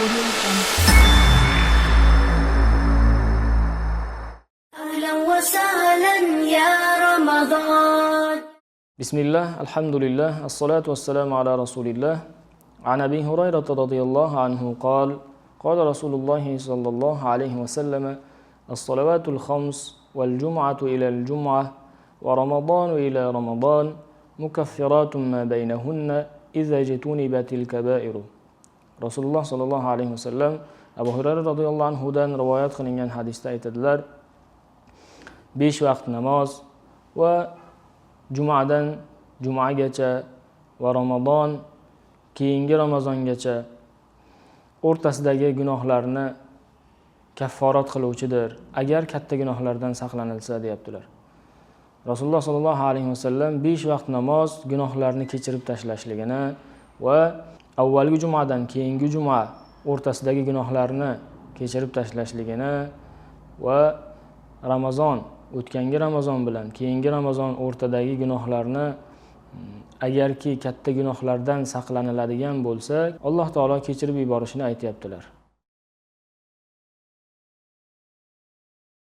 Audio Jungle. أهلا وسهلا يا رمضان. بسم الله، الحمد لله، الصلاة والسلام على رسول الله. عن أبي هريرة رضي الله عنه قال: قال رسول الله صلى الله عليه وسلم: الصلوات الخمس والجمعة إلى الجمعة ورمضان إلى رمضان مكفرات ما بينهن إذا اجتنبت الكبائر. Rasululloh sollallohu alayhi vasallam Abu Hurayra roziyallohu anhudan rivoyat qilingan hadisda aytadilar: besh vaqt namoz va jumadan jumagacha va Ramazon keyingi Ramazongacha o'rtasidagi gunohlarni kafforat qiluvchidir, agar katta gunohlardan saqlanilsa, deyaptilar. Rasululloh sollallohu alayhi vasallam besh vaqt namoz gunohlarni kechirib tashlashligini va avvalgi jumadan keyingi juma o'rtasidagi gunohlarni kechirib tashlashligini va Ramazon o'tgangi Ramazon bilan keyingi Ramazon o'rtadagi gunohlarni, agarki katta gunohlardan saqlaniladigan bo'lsa, Alloh taolo kechirib yuborishini aytyaptilar.